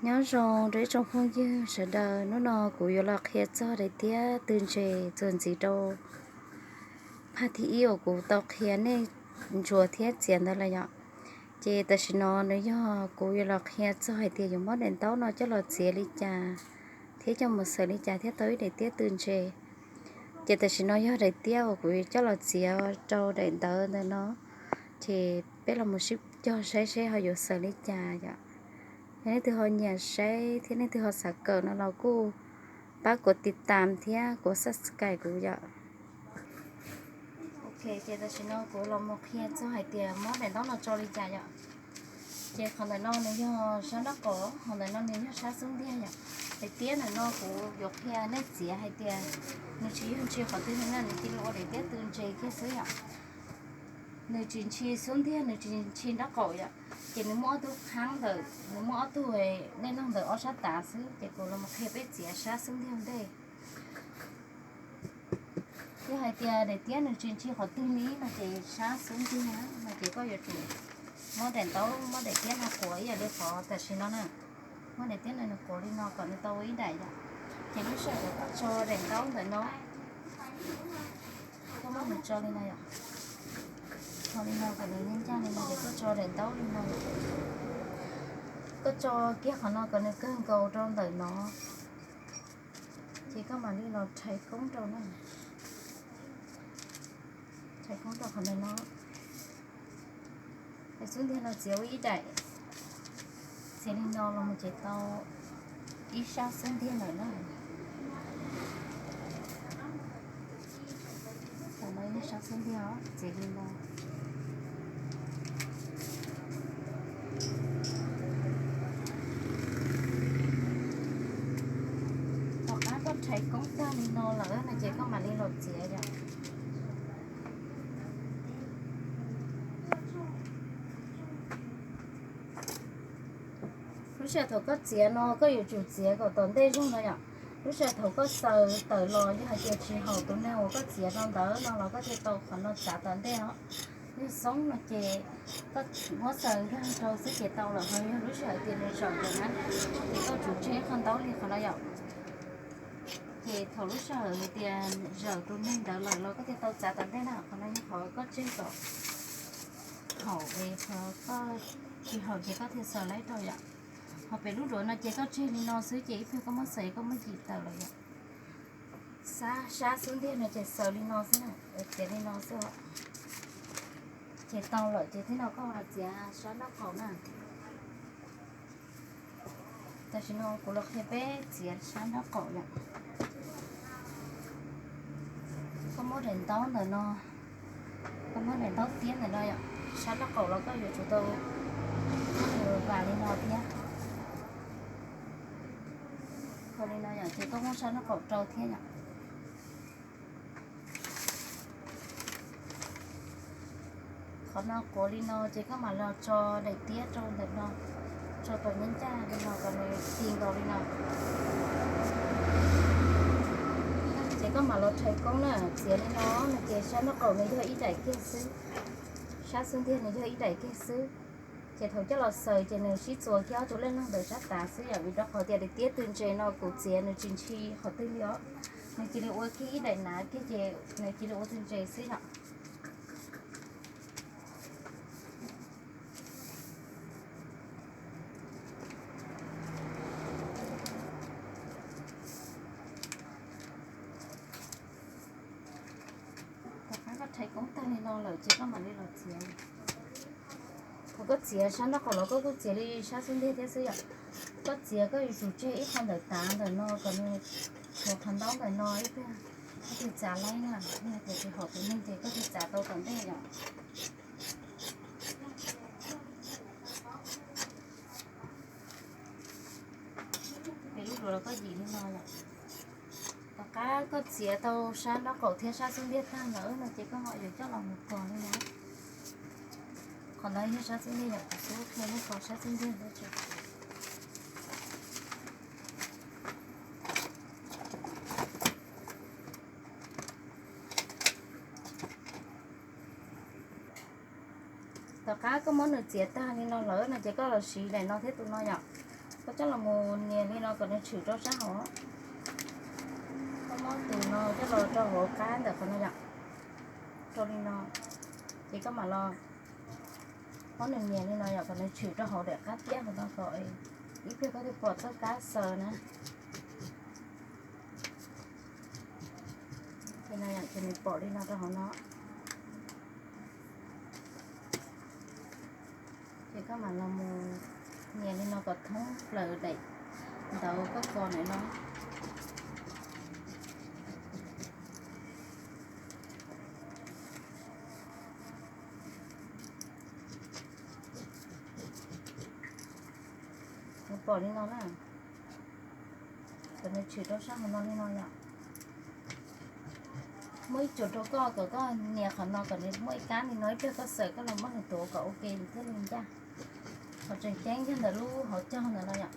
Nyob zoo rau ib tsoom phooj ywg sawv daws, hnub no kuv yuav los qhia txog daim tiab tw ntses txuas ntxiv rau phaj thib ib uas kuv tau qhia nej ntsuas thiab txiav ntawd lawm yom. Ces tam sim no nws yog kuv yuav los qhia txog hais tias yuav muab daim ntaub no coj los txiav li cas thiab coj mus xaws li cas thiab tau ib daim tiab tw ntses. Ces tam sim no yog daim tiab uas kuv coj los txiav rau daim ntawv ntawm no, ces peb los mus sib cog saib seb ho yuav xaws li cas yom. Yog leej twg ho nyiam saib thiab leej twg ho xav kawm no los kuj pab kuv tiv tam thiab kuv subscribe kuv yom. Ok, ces tam sim no kuv los mus qhia txog hais tias muab daim ntaub no tso li cas yom. Ces qhov ntawm no nws yog sab nraub qaum, qhov ntawm no nws yog sab xub ntiag yom. Daim tiab ntawm no kuv yuav qhia nej txiav hais tias nws tsis yog ntshis qhov twg li na, nws cia li ua daim tiab tw ntses kiag xwb yom. Nws tsis ntshis xub ntiag, nws tsis ntshis nraub qaum yom. Ces nws muaj ob tug qhab ntawm, nws muaj ob tug nej nug ntawm ob sab tav xwb, ces kuv los qhia peb txiav sab xub ntiag ntej. Yog hais tias daim tiab nws tsis ntshis qhov twg li no ces sab xub ntiag no ces koj yuav tsum muab daim ntaub, muab daim tiab no quav ib yam li qhov tam sim no na. Muab daim tiab no nws quav li no kom nws tau ua ib daim yom. Ces lub sij hawm koj tso daim ntaub ntawm no, koj muab nws tso li no yom. Tso li no kom nws ncaj li no ces koj tso daim ntaub li no. Koj tso kiag qhov no kom nws kawg nkaus rau ntawm no. Ces koj mam li los rhais koob rau na. Rhais koob rau qhov ntawm no. Daim xub ntiag no txiav ua ib daim, txiav li no los mus ces tau ib sab xub ntiag lawm na. Tau ib sab xub ntiag txiav li no. Tom qab koj rhais koob tag li no lawm no ces koj mam li los txiav yom. Lub sij hawm thaum koj txiav no koj yuav tsum txiav kom tom ntej zog no yom. Lub sij hawm thaum koj xaws tawm los yog hais tias tsis haum tus neeg uas koj txiav rau ntawd no los koj thiaj tau qhov no txav tom ntej os. Yog xoob no ces koj muab xaws nkag rau xwb ces tau lawm, ho yog lub sij hawm tias nws zaum ntawm na ces koj tsum tseg qhov ntaub li qhov no yom. Ces thaum lub sij hawm hais tias zaum tus neeg ntawd lawm los koj thiaj tau txav tom ntej na, qhov no yog qhov koj tseg kom haum es qhov koj tsis haum ces koj thiaj xaws laib rau yom. Ho pem lub duav no ces koj tseg li no xwb ces ib pliag koj muab xaws koj muab yim tawm lawm yom. Sab, sab xub ntiag no ces xaws li no xwb na, txiav li no xwb. Ces tau lawm ces tib no koj mam txiav sab nraub qaum na. Tam sim no kuv los qhia peb txiav sab nraub qaum yom. Koj muab daim ntaub ntawm no, koj muab daim ntaub tiab ntawm no yom, sab nraub qaum los koj yuav tsum tau muab nws vas li no thiab. Ua li no yom, ces koj muab sab nraub qaum rau thiab yom. Qhov no quav li no ces koj mam los tso daim tiab rau ntawm no, tso kom ncaj ncaj li no kom nws ti nkaus li no. Ces koj mam los rhais koob na, txiav li no no ces sab nraub qaum nws yog ib daim kiag xwb, sab xub ntiag nws yog ib daim kiag xwb. Ces thaum coj los xaws ces nws sib txuas kiag ob tug lej leeg ntawm sab tav xwb yom, vim rau qhov tias daim tiab tw ntses no kuv txiav nws tsis ntshis qhov twg li os. Nws cia li ua kiag ib daim nav kiag ces nws cia li ua tw ntses xwb yom. Tom qab koj rhais koob tag li no lawm ces koj mam li los txiav. Thaum koj txiav sab nraub qaum los koj kuj txiav li sab xub ntiag thiab xwb yom. Koj txiav koj yuav tsum tseg ib qho ntawm tav ntawm no kom nws tshuav qhov ntaub ntawm no ib pliag, koj thiaj txav laib na, yog tias tsis haum tus neeg ces koj thiaj txav tau tom ntej yom. Pem lub duav los koj yim li no yom. Tom qab koj txiav tau sab nraub qaum thiab sab xub ntiag tag lawm no ces koj ho yuav coj los mus kos li no. Qhov ntawd yog sab xub ntiag yom, kuv twb qhia nej kos sab xub ntiag ntawd tso. Tom qab koj muab nws txiav tag li no lawm no ces koj los siv daim no thiab tus no yom. Koj coj los mus nias li no kom nws tshwm rau sab hauv. Koj muab tus no coj los rau hauv qab ntawm qhov no yom, rau li no, ces koj mam los muab nws nias li no yom, kom nws tshwm rau hauv daim qab tiab hauv no kom ib pliag koj thiaj pom txoj kab xaws na. Ces nws pom li no rau hauv no. Ces koj mam los mus nias li no kom thoob plaws daim ntawv koj kos ntawm no. Nws pom li no na, kom nws tshwm rau sab hauv no li no yom. Muaj ib co rau koj kom koj nias qhov no kom nws muaj ib kab li no, ib pliag koj xaws koj los muab nws tuav kom ua ke nws thiaj li ncaj. Qhov tseem ceeb yog ntawm lub hauv caug ntawm no yom.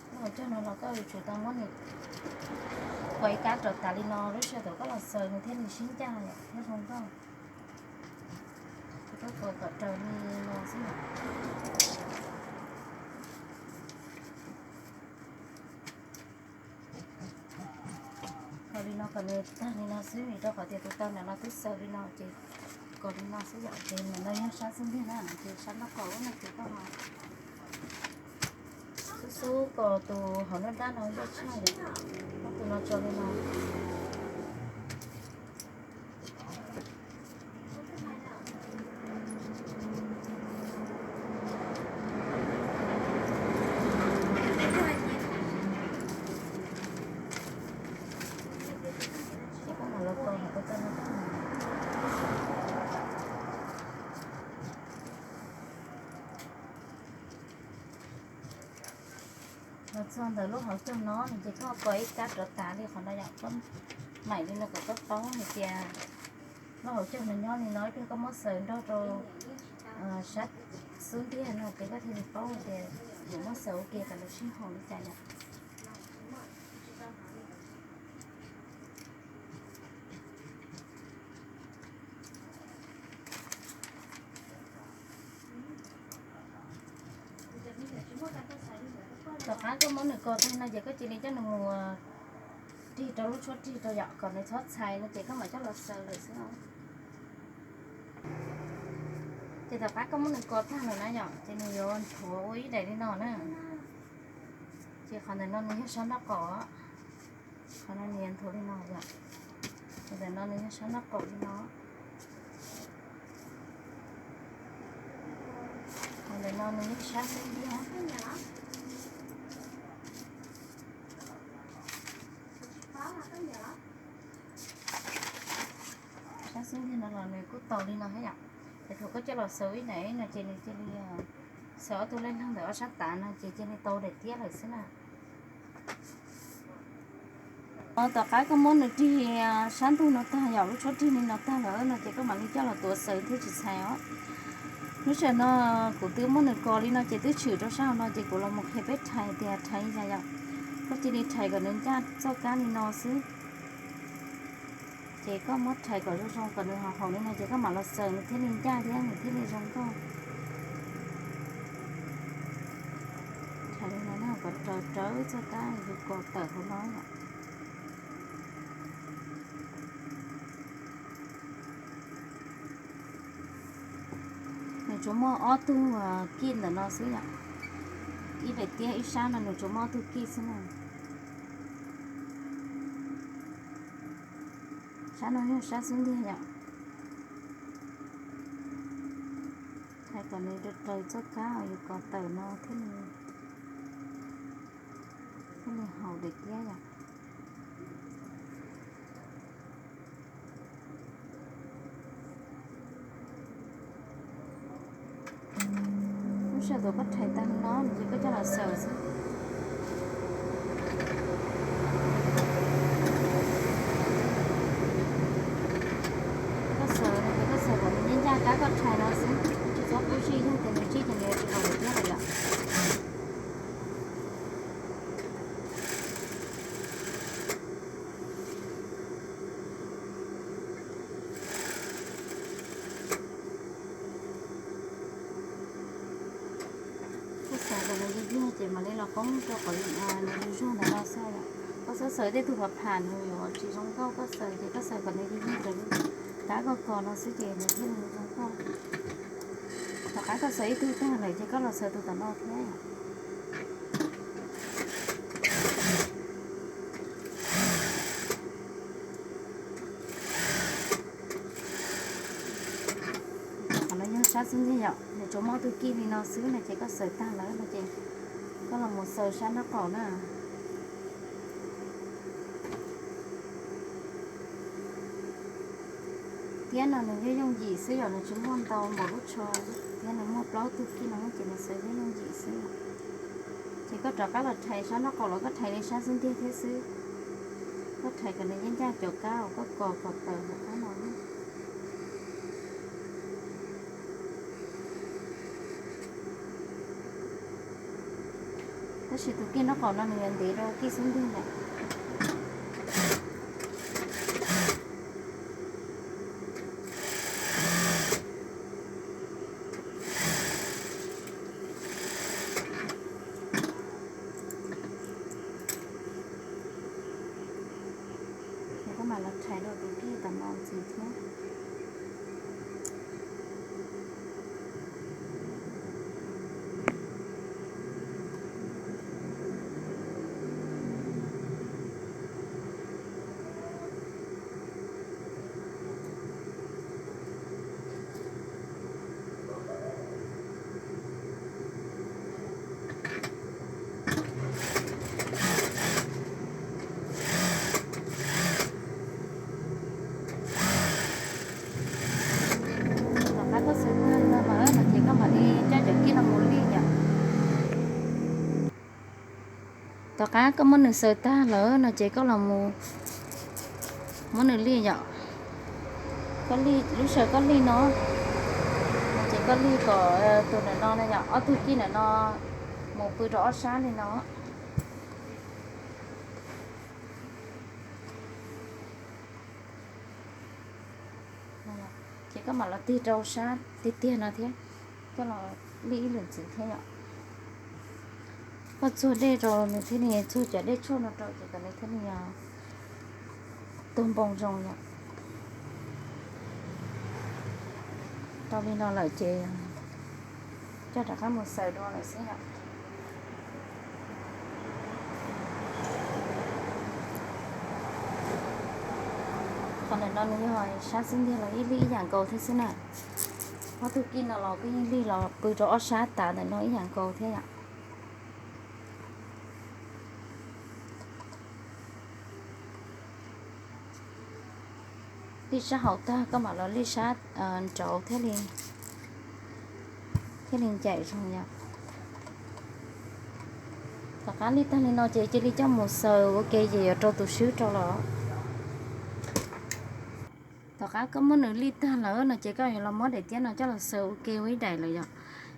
Lub hauv caug no los koj yuav tsum tau muab nws pov ib kab rau tas li no, lub sij hawm thaum koj los xaws nws thiaj li sib ncaj yom, thiaj zoo nkauj. Ces koj kos kom raws li no xwb yom. Kos li no kom nws tag li no xwb, vim rau qhov tias tus taw ntawm no twb xaws li no ces kos li no xwb yom. Ces ntawm no yog sab xub ntiag na, ces sab nraub qaum no ces koj xub xub kos tus hauv nruab nrab no ncaj tshaj yom. Muab tus no tso li no. Ces koj mam los kos hauv ko taw no. Los txog ntawm lub hauv caug no no ces koj kos ib kab rov tas li qhov no yom, koj maim li no kom koj paub hais tias lub hauv caug no nyob li no, ib pliag koj muab xaws nrog rau sab xub ntiag no ces koj thiaj li paub hais tias yuav muab xaws ua ke kom nws sib haum li cas yom. Tom qab koj muab nws kos tag no ces koj cia li coj nws mus rig rau lub tshuab rig rau yom, kom nws txhob txhais no ces koj mam coj los xaws lawm xwb no. Ces tom qab koj muab nws kos tag lawm na yom, ces nws yuav nthuav ua ib daim li no na. Ces qhov ntawm no nws yog sab nraub qaum, qhov no nws yuav nthuav li no yom. Qhov ntawm no nws yog sab nraub qaum li no. Qhov ntawm no nws yog sab xub ntiag. Sab xub ntiag no los nws kuj tau li no thiab yom. Ces thaum koj coj los xaws ib daim no ces nws cia li xaws ob tug lej leeg ntawm ob sab tav no ces cia li tau daim tiab lawm xwb na. Tom qab koj muab nws rig sab ntug no tag yom, lub tshuab rig li no tag lawm no ces koj mam li coj los tuav xaws thiaj tsis txhais os. Lub sij hawm no kuv twb muab nws kos li no ces twb tshwm rau sab hauv no ces kuv los mus qhia peb rhais tias rhais li cas yom. Koj cia li rhais kom nws ncaj txoj kab li no xwb. Ces koj muab rhais kom zoo zoo kom nws haum haum li no ces koj mam los xaws nws thiaj li ncaj thiab nws thiaj li zoo nkauj. Rhais li no kom raws rawv txoj kab yus kos tawm hauv no yom. Nws tsuas muaj ob tug kij ntawm no xwb yom. Ib daim tiab ib sab no nws tsuas muaj ob tug kij xwb na. Sab no yog sab xub ntiag yom. Rhais kom nws raws raws txoj kab uas yus kos tawm no thiaj li, thiaj li haum daim tiab yom. Lub sij hawm thaum koj rhais tag li no ces koj coj los xaws xwb. Koj xaws no ces koj xaws kom nws ncaj ncaj kab koj rhais no xwb, tsis txhob pub zij, yog tias nws zij ces nws yuav tsis haum daim tiab lawm yom. Koj xaws Kom nws yig yig ces mam li los poob rau qhov nws zug zog ntawm no xwb yom. Koj xav xaws tej tug pham pham nws yuav tsis zoo nkauj, koj xaws ces koj xaws kom nws yig yig raws li qab koj kos no xwb ces nws thiaj li zoo nkauj. Tom qab koj xaws ib tug tag lawm ces koj los xaws tus tom no thiab yom. Qhov no yog sab xub ntiag yom, nws tsuas muaj ob tug kij li no xwb no ces koj xaws tag lawm no ces koj los mus xaws sab nraub qaum na. Tiab no nws yooj yooj yim xwb yom, nws tsis muaj ntau npaum lub tsho, tiab nws muaj plaub tug kij no ces nws xaws yooj yooj yim xwb. Ces koj rov qab los rhais sab nraub qaum los koj rhais li sab xub ntiag thiab xwb. Koj rhais kom nws yeej ncaj cov kab uas koj kos kom tawm hauv qab no. Tab sis tus kij nraub qaum no nws yuav ntev rau kij xub ntiag lawm. Ces koj mam los rhais rau tus kij tom no ntxiv thiab. Tom qab koj xaws tag li no lawm no ces koj mam li coj cov kij no mus lij yom. Tom qab koj muab nws xaws tag lawm no ces koj los mus muab nws lij yom. Koj lij lub sawv koj lij no, no ces koj lij kom tus ntawm no na yom, ob tug kij ntawm no mus pw rau ob sab li no. Ces koj mam los tig rau sab tiag tiag no thiab, koj los lij ib lwm ntxiv thiab yom. Koj txuag dej rau nws thiaj li, txuag cov dej tshuaj no rau ces kom nws thiaj li tuag npoo zoo yom. Tau li no lawm ces coj rov qab mus xaws dua lawm xwb yom. Qhov ntawm no nws yog sab xub ntiag los ib lij ib yam nkaus thiab xwb na. Ob tug kij no los koj yeej lij los pw rau ob sab tav ntawm no ib yam nkaus thiab yom. Lij sab hauv tag koj mam los lij sab nraud thiaj li, thiaj li ncaim zoo yom. Tom qab lij tag li no ces cia li coj mus xaws ua ke ces yuav rau tus swb rau los. Tom qab koj muab nws lij tag lawm no ces koj yuav los muab daim tiab no coj los xaws ua ke ua ib daim lawm yom.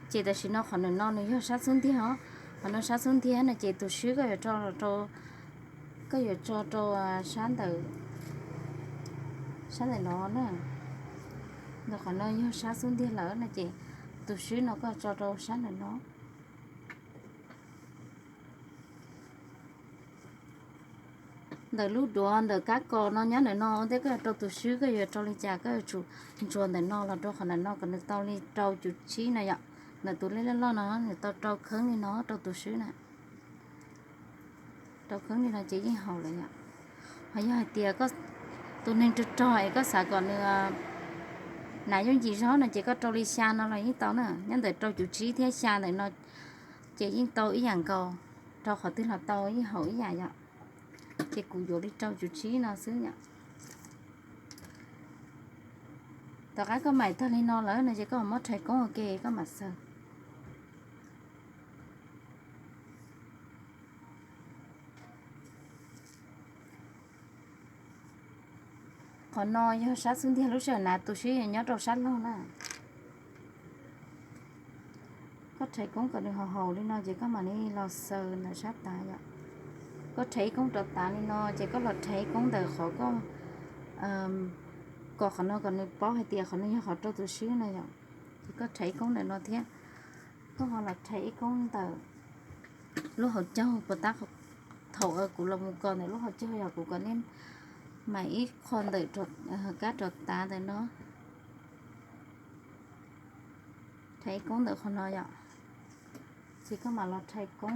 Ces tam sim no qhov ntawm no nws yog sab xub ntiag os. Qhov no sab xub ntiag no ces tus swb koj yuav tso rau, koj yuav tso rau sab ntawm, sab ntawm no na. Ntawm qhov no yog sab xub ntiag lawm no ces tus swb no koj tso rau sab ntawm no. Ntawm lub duav ntawm kab kos no nyob ntawm no ua ntej koj yuav rau tus swb koj yuav rau li cas koj yuav tsum ntsuas ntawm no los rau qhov ntawm no kom nws tau li rau cum tsib no yom. Ntawm tus lej loj loj no nws tau rau kheeb li no rau tus swb na. Rau kheeb li no ces yeej haum lawm yom. Ho yog hais tias tus neeg rog rog es koj xav kom nws hnav yooj yim zog no ces koj rau li xya no los yeej tau na. Nyob ntawm rau cum tsib thiab xya ntawm no ces yeej tau ib yam nkaus, rau qhov twg los tau yeej haum ib yam yom. Ces kuv yuav li rau cum tsib no xwb yom. Tom qab koj maim tag li no lawm no ces koj muab rhais koob ua ke koj mam xaws. Qhov no yog sab xub ntiag lub sij hawm hnav, tus swb yog nyob rau sab laug na. Koj rhais koob kom nws haum haum li no ces koj mam li los xaws ntawm sab tav yom. Koj rhais ib koob rau tav li no ces koj los rhais ib koob ntawm qhov koj, kos qhov no kom nws paub hais tias qhov no yog qhov rau tus swb no yom. Ces koj rhais ib koob ntawm no thiab, koj ho los rhais ib koob ntawm lub hauv caug puas tab. Thaum kuv los mus kos ntawm lub hauv caug yog kuv kom nej mam ib qho ntawm kab rov tav ntawm no, rhais ib koob ntawm qhov no yom. Ces koj mam los rhais koob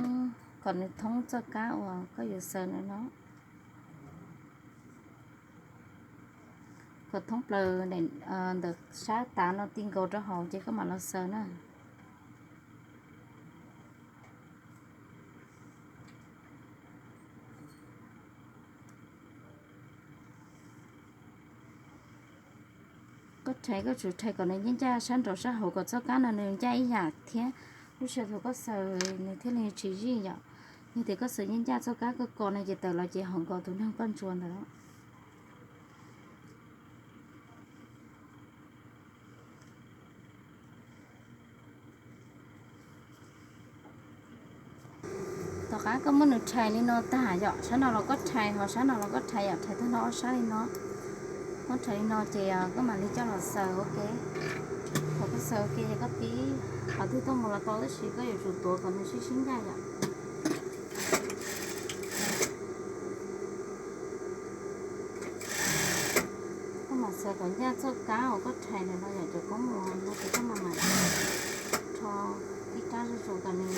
kom nws thoob txoj kab uas koj yuav xaws ntawm no. Kom thoob plaws ntawm sab tav no ti nkaus rau hauv ces koj mam los xaws na. Koj rhais koj tsum rhais kom nws ncaj ncaj sab nraum sab hauv kom txoj kab no nws ncaj ib yam thiab lub sij hawm thaum koj xaws nws thiaj li tsis zij yom. Yog tias koj xaws ncaj ncaj txoj kab koj kos no ces tawm los ces haum nkaus tus neeg koj ntsuas ntawd. Tom qab koj muab nws rhais li no tag yom, sab no los koj rhais ho sab no los koj rhais yom, rhais tag nrho ob sab li no. Muab rhais li no ces koj mam li coj los xaws ua ke. Thaum koj xaws ua ke ces koj pib qhov twg tuaj mus los tau tab sis koj yuav tsum tuav kom nws sib sib ncaj yom. Koj mam xaws kom ncaj txoj kab uas koj rhais ntawm no yom, cov koob mus no ces koj mam mam rho ib rab zuj zus kom nws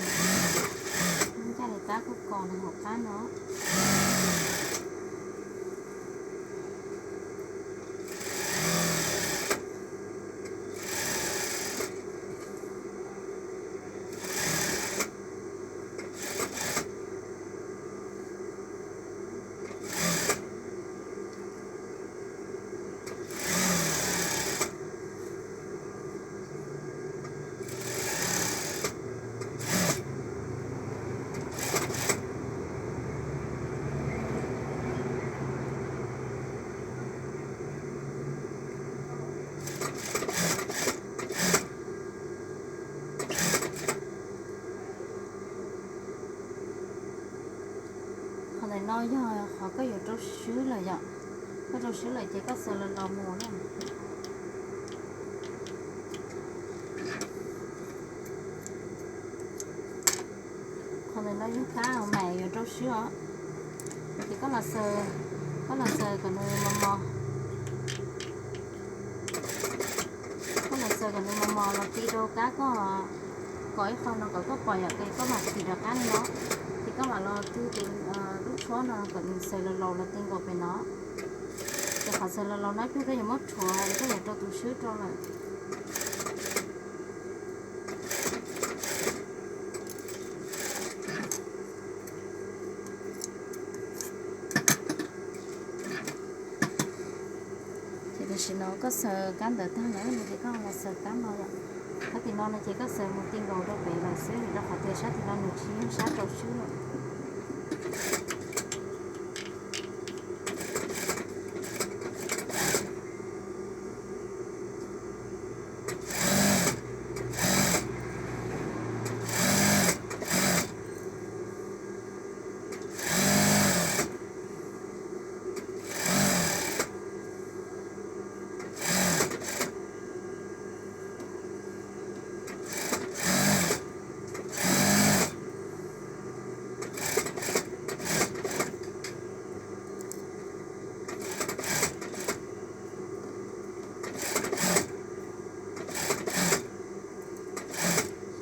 ncaj li kab koj kos nws hauv qab no. Qhov ntawm no yog qhov koj yuav rau swb lawm yom. Koj rau swb lawm ces koj xaws los los mus na. Qhov ntawm no yog kab mas yuav rau swb os. Ces koj los xaws, koj los xaws kom nws mos mos, koj los xaws kom nws mos mos los ti rau kab koj, kos ib qho no kom koj pom yom, ces koj mam ti rov qab li no. Ces koj mam los twg tus lub tshuab no kom nws xaws los laus los ti nkaus pem no. Ces qhov xaws los laus no ib pliag koj yuav muab rhuav es koj yuav rau tus swb rau lawm. Ces tam sim no koj xaws kab ntawd tag lawm no ces koj los xaws kab no yom. Kab tim no no ces koj xaws mus ti nkaus rau pem lawm xwb vim rau qhov tias sab tim no nws tsis yog sab rau swb lawm.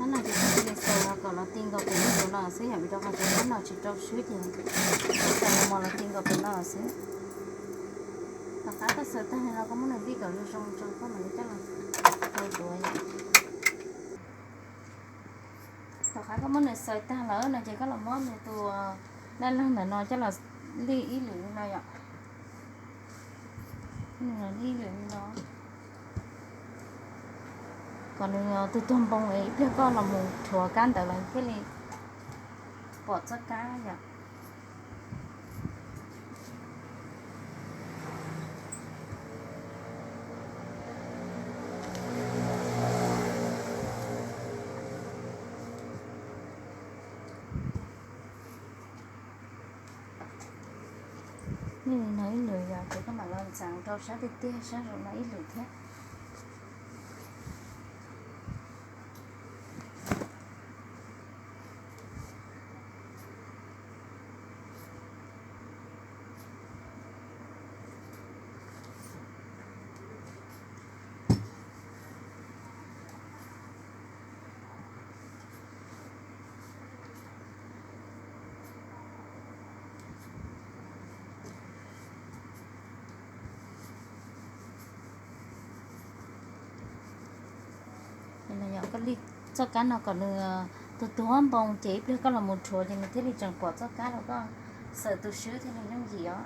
Sab no ces koj cia li xaws los kom los ti nkaus pem lub hauv no xwb yom, vim rau qhov tias sab no tsis rau swb ces koj xaws los mos los ti nkaus pem no xwb. Tom qab koj xaws tag li no koj muab nws vij kom zoo zoo tso koj mam li coj los rau duav yom. Tom qab koj muab nws xaws tag lawm no ces koj los muab nws tus daj leeg ntawm no coj los lij ib lwm li no yom. Lij ib lwm li no kom nws tuag tuag npoo es ib pliag koj los mus rhuav kab ntawd los thiaj li pom txoj kab yom. Lij li no ib lwm yom, ces koj mam los ntxeev rau sab tiag tiag sab zoo no ib lwm thiab. Koj li txoj kab no kom nws tuag tuag npoo ces ib pliag koj los mus rhuav ces nws thiaj li tseem pom txoj kab rau koj xaws tus swb thiaj li yooj yim os.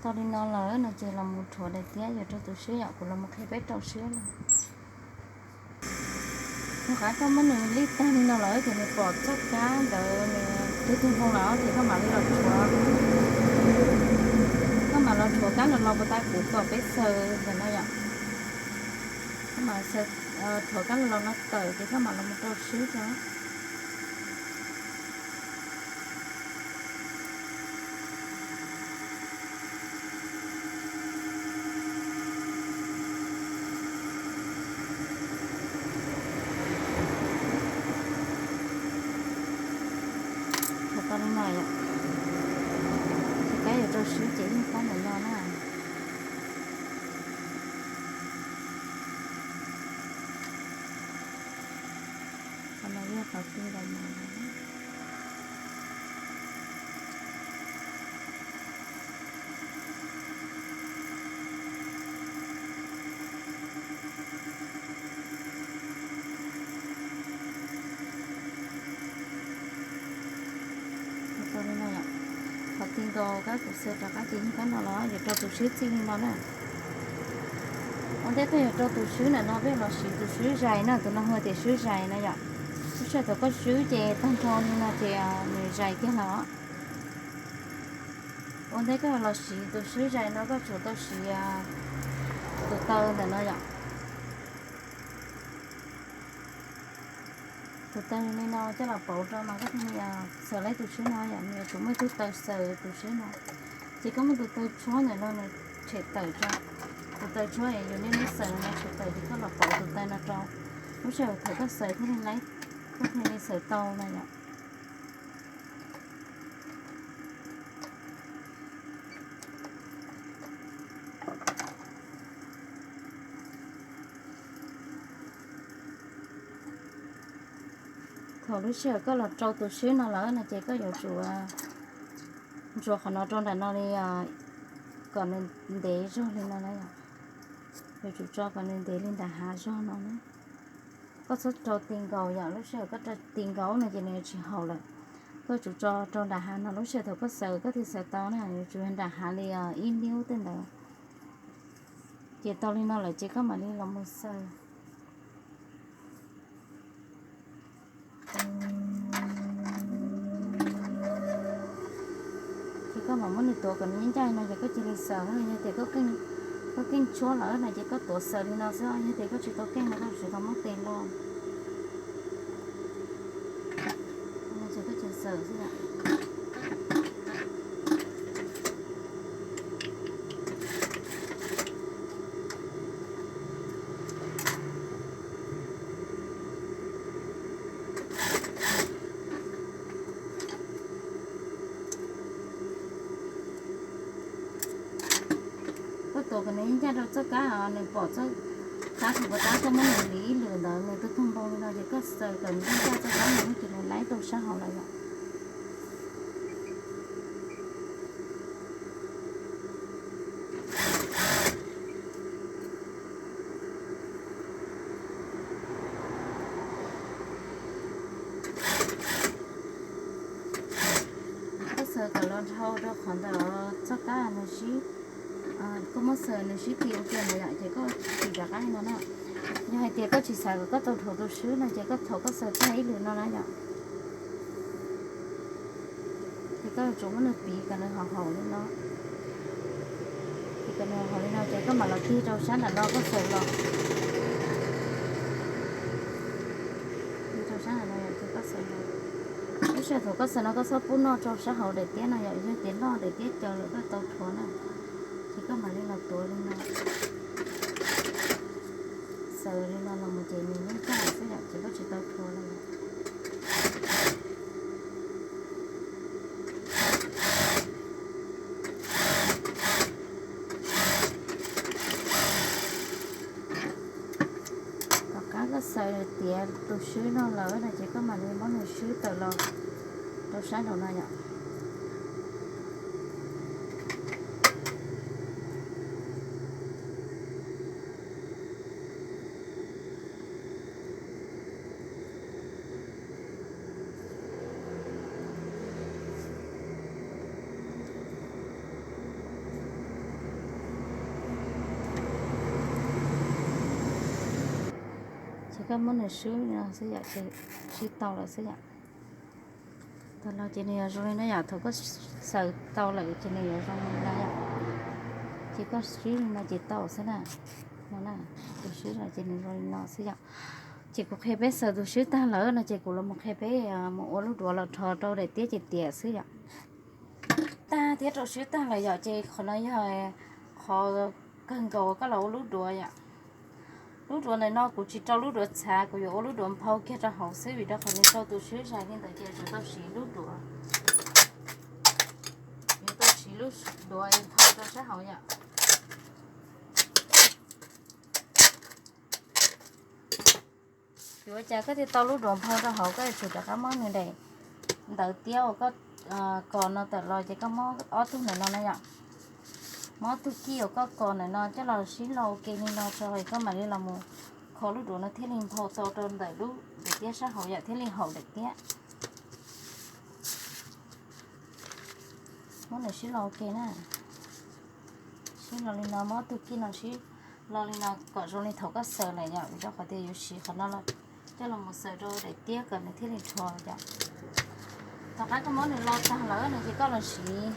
Tau li no lawm no ces los mus rhuav daim tiab yuav rau tus swb yom, kuv los mus qhia peb rau swb no. Nws qab koj muab nws lij tag li no lawm ces nws pom txoj kab ntawd nws twb tuag npoo lawm ces koj mam li los rhuav. Koj mam los rhuav kab los los puas tas kuv kom peb xaws ntawm no yom. Koj mam rhuav kab los los no tawm ces koj mam los mus rau swb tso. Tau li no yom, ces kab yuav rau swb ces yeej tab ntawm no na. Qhov no yog qhov ti nkaus no. Tau li no yom, qhov ti nkaus kab kuv xaws rov qab ces yeej kab no los yuav rau tus swb txij li no na. Ua ntej koj yuav rau tus swb ntawm no peb los siv tus swb zais na, tus no hu tias swb zais na yom. Lub sij hawm thaum koj swb ces tag nrho li no ces nws zais kiag los. Ua ntej koj los siv tus swb zais no koj tsum tau siv tus taw ntawm no yom. Tus taw li no coj los pauv rau mas koj thiaj li xaws laib tus swb no yom, nws yuav tsum muaj ib tug taw xaws tus swb no. Ces koj muab tus taw tshuab ntawm no nws tshem tawm tso. Tus taw tshuab es yus niaj hnub xaws no tshem tawm ces koj los pauv tus taw no rau. Lub sij hawm thaum koj xaws thiaj li laib, koj thiaj li xaws tau no yom. Thaum lub sij hawm koj los rau tus swb no lawm no ces koj yuav tsum ntsuas qhov no rau nram no li kom nws ntev zog li no na yom. Yuav tsum tso kom nws ntev li nram hav zog no na. Koj txhob rau ti nkaus yom, lub sij hawm koj rau ti nkaus no ces nws yuav tsis haum lawm. Koj tsum tso rau nram hav no, lub sij hawm thaum koj xaws koj thiaj xaws tau na, yuav tsum nram hav li ib niub tej ntawd. Ces tau li no lawm ces koj mam li los mus xaws. Ces koj mam muab nws tuav kom nws ncaj ncaj no ces koj cia li xaws na. Yog tias koj keej tshuab lawm no ces koj tuav xaws li no xwb, yog tias koj tsis tau keej no koj tsis tau muab tes los. Ces koj cia li xaws xwb. Koj tuav kom nws ncaj rau txoj kab, nws pom txoj kab thaum puas tab koj muab nws lis ib lwm ntawd nws twb tuag npoo li no ces koj xaws kom nws ncaj ncaj txoj kab no ces nws laib tau sab hauv lawm yom. Koj xaws kom los dhau rau qhov ntawm txoj kab nws sib, koj muab xaws nws sib ti ua ke ntawd yom, ces koj tis rov qab li no na. Yog hais tias koj tsis xav kom koj tau dhuav tus swb no ces koj thaum koj xaws tag ib lwm no na yom, ces koj yuav tsum muab nws piv kom nws haum haum li no. Piv kom nws haum haum li no ces koj mam los tig rau sab nram no koj xaws los. Tig rau sab nram no ces koj xaws los. Lub sij hawm thaum koj xaws no koj txhob pub noj rau sab hauv daim tiab no yom, yog tias noj daim tiab caws lawm koj tau rhuav na. Ces koj mam li los tuav li no. Xaws li no los mus ces nws yeej kaj xwb yom, ces koj tsis tau rhuav li. Tiav tus swb no lawm no ces koj mam li muab nws swb tawm los rau sab nraum no yom. Ces koj muab nws swb no xwb yom, ces swb tau lawm xwb yom. Tau los ces nws yuav zoo li no yom, thaum koj xaws tau lawm ces nws yuav zoo li no yom. Ces koj swb li no ces tau xwb na. No na, tus swb no ces nws zoo li no xwb yom. Ces kuv qhia peb xaws tus swb tag lawm no ces kuv los mus qhia peb mus ua lub duav los rho rau daim tiab ces tiav xwb yom. Tag thiab rau swb tag lawm yom, ces qhov no yog qhov kawg nkaus koj los ua lub duav yom. Lub duav ntawm no kuv tsis rau lub duav txhav, kuv yuav ua lub duav nphau kiag rau hauv xwb, vim rau qhov nws rau tus swb zais li ntawd ces yuav tsum tau siv lub duav, yuav tau siv lub duav nphau rau sab hauv yom. Yuav ua cas koj thiaj tau lub duav nphau rau hauv, koj yuav tsum rov qab muab nws daim ntawv tiab uas koj kos no tawm los ces koj muab ob tug ntawm no na yom. Muab ob tug kij uas koj kos ntawm no coj los sib lo ua ke li no tso, koj mam li los mus kho lub duav no thiaj li nphau to rau ntawm lub daim tiab sab hauv yom, thiaj li haum daim tiab. Muab nws sib lo ua ke na. Sib lo li no, muab ob tug kij no sib lo li no kom zoo li thaum koj xaws lawm yom, vim rau qhov tias yuav siv qhov no coj los mus xaws rau daim tiab kom nws thiaj li rho yom. Tom qab koj muab nws lo tag lawm no ces koj los siv,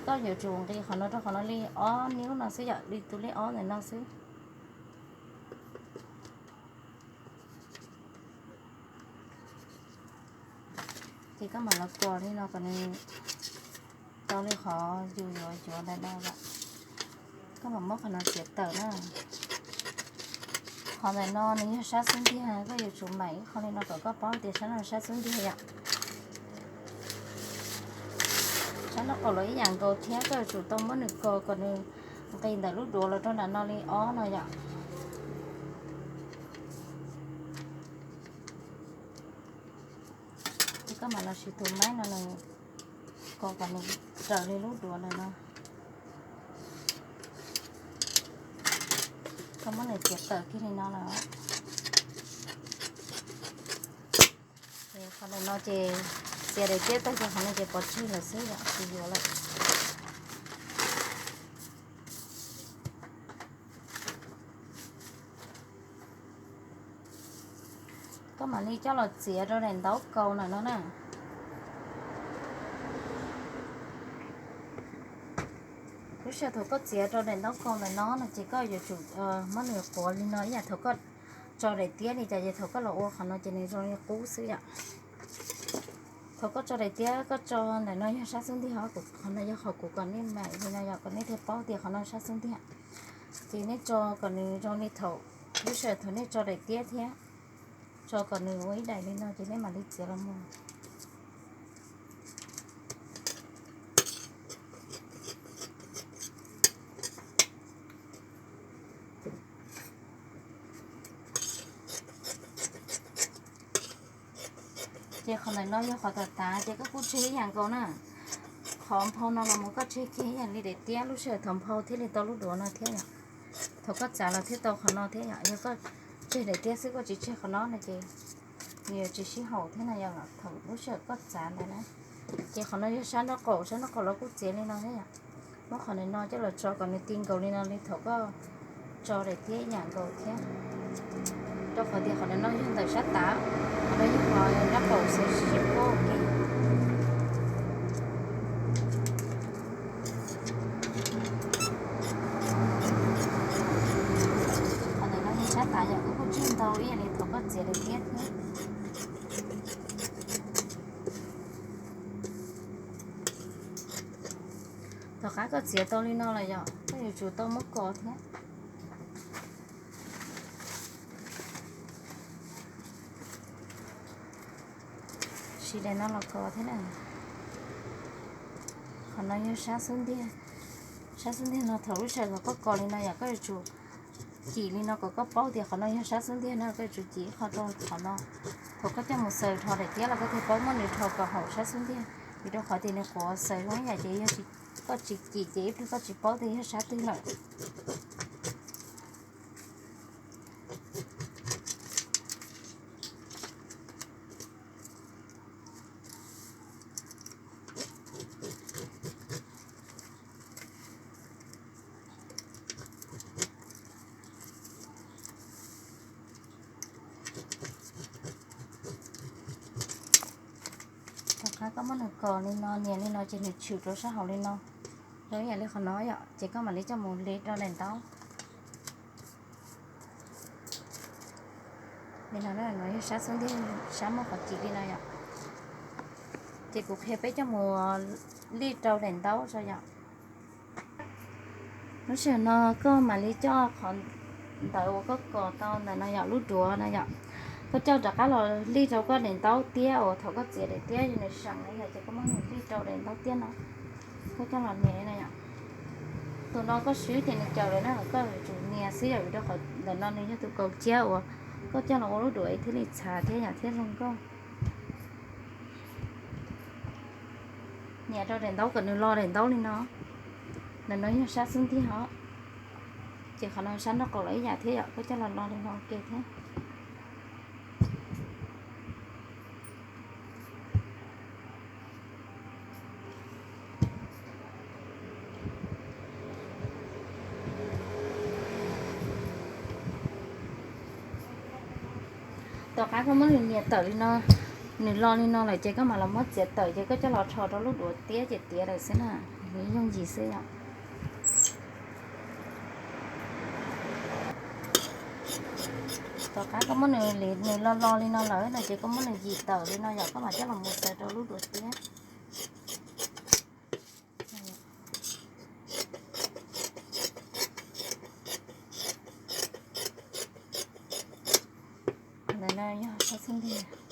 koj yuav tsum nqis qhov no rau qhov no li ob niub no xwb yom, li tus lej ob ntawm no xwb. Ces koj mam los kos li no kom nws tau li qhov yus yuav yuav ntawm no yom. Koj mam muab qhov no txiav tawm na. Qhov ntawm no nws yog sab xub ntiag, koj yuav tsum maim ib qho li no kom koj paub tias sab no sab xub ntiag yom. Sab nraub qaum los ib yam nkaus thiab, koj yuav tsum tau muab nws kos kom nws nqis ntawm lub duav los rau nram no li ob no yom. Ces koj mam los siv tus maib no los kos kom nws raws li lub duav ntawm no. Koj muab nws txiav tawm kiag li no lawm. Qhov ntawm no ces txiav daim tiab tag ces qhov no ces pov tseg lawm xwb yom, tsis yuav lawm. Koj mam li coj los txiav rau daim ntaub kaus ntawm no na. Lub sij hawm thaum koj txiav rau daim ntaub kaus ntawm no no ces koj yuav tsum muab nws quav li no ib yam thaum koj tso daim tiab li cas ces thaum koj los ua qhov no ces nws zoo li qub xwb yom. Thaum koj tso daim tiab koj tso ntawm no yog sab xub ntiag, qhov no yog qhov kuv kom nej maim li no yom, kom nej thiaj paub tias qhov no sab xub ntiag. Ces nej tso kom nws zoo li thaum lub sij hawm thaum nej tso daim tiab thiab, tso kom nws ua ib daim li no ces nej mam li txiav los mus. Ces qhov ntawm no yog qhov tav tav ces koj kuj tseg ib yam nkaus na. Qhov nphau no los mus koj tseg kiag ib yam li daim tiab, lub sij hawm thaum nphau thiaj li tau lub duav no thiab yom. Thaum koj txav los thiaj tau qhov no thiab yom. Yog koj tseg daim tiab xwb koj tsis tseg qhov no no ces nws yuav tsis sib haum thiab no yom, thaum lub sij hawm koj txav ntawd na. Ces qhov no yog sab nraub qaum, sab nraub qaum los kuj txiav li no thiab yom. Muab qhov ntawm no coj los tso kom nws ti nkaus li no li thaum koj tso daim tiab ib yam nkaus thiab. Rau qhov tias qhov ntawm no yog ntawm sab tav, qhov no yog qhov nraub qaum xwb, sib pab ua ke. Qhov ntawm no yog sab tav yom, koj kuj tseg ntau ib yam li thaum koj txiav daim tiab thiab. Tom qab koj txiav tau li no lawm yom, koj yuav tsum tau muab kos thiab. Siv daim no los kos thiab na. Qhov no yog sab xub ntiag. Sab xub ntiag no thaum lub sij hawm koj kos li no yom, koj yuav tsum Cim li no kom koj paub tias qhov no yog sab xub ntiag na, koj yuav tsum cim ib qho rau qhov no. Thaum koj coj mus xaws dhos daim tiab los koj thiaj paub muab nws dhos kom haum sab xub ntiag, vim rau qhov tias nws quav xaws zoo ib yam ces yog koj tsis cim ces ib pliag koj tsis paub tias yog sab twg lawm. Tom qab koj muab nws kos li no, nias li no ces nws tshwm rau sab hauv li no, zoo ib yam li qhov no yom, ces koj mam li coj mus li rau daim ntaub. Li no, no yog sab xub ntiag, sab muaj qhov cim li no yom. Ces kuv qhia peb coj mus li rau daim ntaub tso yom. Lub sij hawm no koj mam li coj qhov ntawd uas koj kos tau ntawm no yom, lub duav no yom, koj coj rov qab los li rau koj daim ntaub tiab uas thaum koj txiav daim tiab nws seem no yom, ces koj muab nws li rau daim ntaub tiab no, koj coj los nias no yom. Tus no koj swb ces nws caum lawm na, koj yuav tsum nias xwb yom, vim rau qhov ntawm no nws yog tus kaus ciab uas koj coj los ua lub duav thiaj li txhav thiab yom, thiaj zoo nkauj. Nias rau daim ntaub kom nws lo daim ntaub li no. Ntawm no yog sab xub ntiag os, ces qhov no sab nraub qaum los ib yam thiab yom, koj coj los lo li no ua ke thiab. Tom qab koj muab nws nias tawm li no, nws lo li no lawm ces koj mam los muab txiav tawm ces koj coj los rho rau lub duav tiab ces tiav lawm xwb na, nws yooj yim xwb yom. Tom qab koj muab nws li, nws lo lo li no lawm no ces koj muab nws yim tawm li no yom, koj mam coj los mus xaws rau lub duav tiab. Ntawm no yog sab xub ntiag.